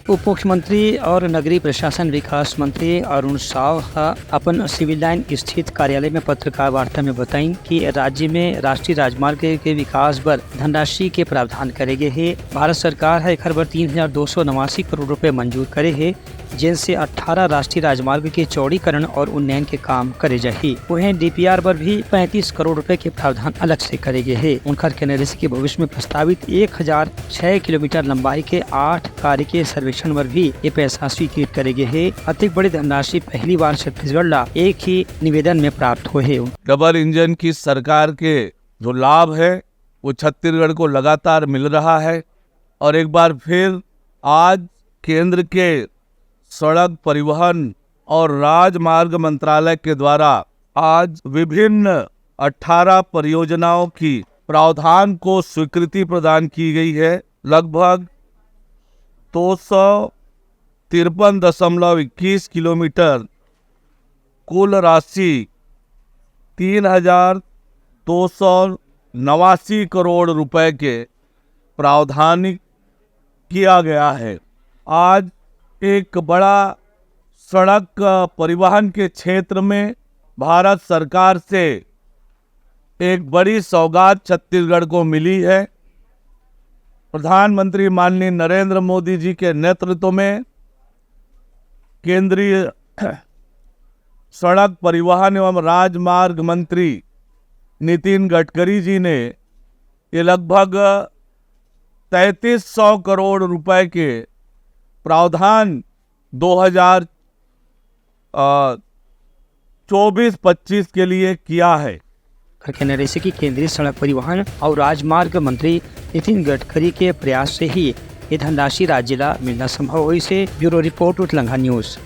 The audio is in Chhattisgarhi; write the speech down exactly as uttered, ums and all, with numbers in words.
उप मुख्यमंत्री और नगरीय प्रशासन विकास मंत्री अरुण साव ह अपन सिविल लाइन स्थित कार्यालय में पत्रकार वार्ता में बताइन कि राज्य में राष्ट्रीय राजमार्ग के विकास बर धनराशि के प्रावधान करे गे हे। भारत सरकार ह एखर बर तीन हजार दो सौ नवासी करोड़ रुपए मंजूर करे हे, जेन से अट्ठारह राष्ट्रीय राजमार्ग के चौड़ीकरण और उन्नयन के काम करे जाही। उहें, डीपीआर बर भी पैंतीस करोड़ रुपए के प्रावधान अलग से करे गे हे। उनकर कहना रहिस कि भविष्य में प्रस्तावित एक हजार छह किलोमीटर लंबाई के आठ कार्य के सर्वेक्षण बर भी ये पैसा स्वीकृत करे गे हे। अतिक बड़ी धनराशि पहली बार छत्तीसगढ़ ला एक ही निवेदन में प्राप्त होए हे। डबल इंजन की सरकार के जो लाभ है, वो छत्तीसगढ़ को लगातार मिल रहा है और एक बार फिर आज केंद्र के सड़क परिवहन और राजमार्ग मंत्रालय के द्वारा आज विभिन्न अठारह परियोजनाओं की प्रावधान को स्वीकृति प्रदान की गई है। लगभग दो सौ तिरपन दशमलव इक्कीस किलोमीटर, कुल राशि तीन हजार दो सौ नवासी करोड़ रुपए के प्रावधानिक किया गया है। आज एक बड़ा सड़क परिवहन के क्षेत्र में भारत सरकार से एक बड़ी सौगात छत्तीसगढ़ को मिली है। प्रधानमंत्री माननीय नरेंद्र मोदी जी के नेतृत्व में केंद्रीय सड़क परिवहन एवं राजमार्ग मंत्री नितिन गडकरी जी ने ये लगभग तैंतीस सौ करोड़ रुपए के प्रावधान दो हजार चौबीस पच्चीस के लिए किया है। कहना रहिस कि केंद्रीय सड़क परिवहन और राजमार्ग मंत्री नितिन गडकरी के प्रयास से ही ये धनराशि राज्य ला मिलना संभव होइस हे। Bureau report, Utlangha news.